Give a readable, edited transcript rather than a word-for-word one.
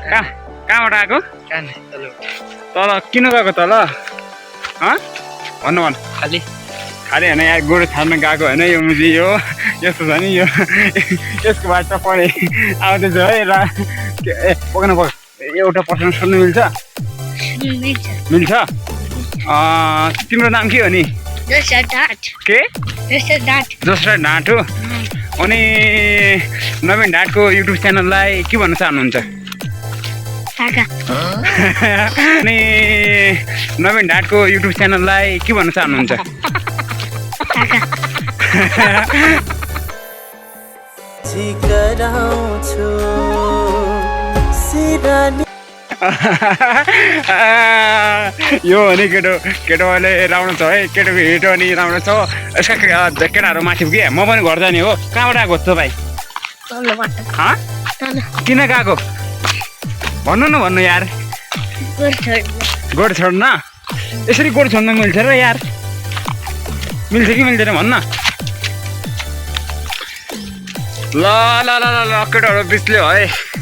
कहाँबाट आएको तल किन गएको तल भन्नु भन्नु खाली खालि होइन यहाँ गोरु छाड्न गएको होइन यो मुजी यो यस्तो छ नि यो यसको बाटो पढे आउँदैछ है र पक्न एउटा प्रश्न सोध्नु मिल्छ मिल्छ तिम्रो नाम के हो नि के दोस्रो ढाँट हो अनि नवीन ढाँटको युट्युब च्यानललाई के भन्न चाहनुहुन्छ अनि नवीन ढाँटको युट्युब च्यानललाई के भन्न चाहनुहुन्छ यो भने केटोले राम्रो छ है केटोको हिट अनि राम्रो छ यसका केटाहरू माथि कि म पनि घर जाने हो कहाँबाट आएको त भाइ किन गएको भन्नु न भन्नु यार गोड छोड्न यसरी गोड छोड्न मिल्छ र यार मिल्छ कि मिल्दैन भन्न ल ल ल ल केटाहरू बिस्ल्यो है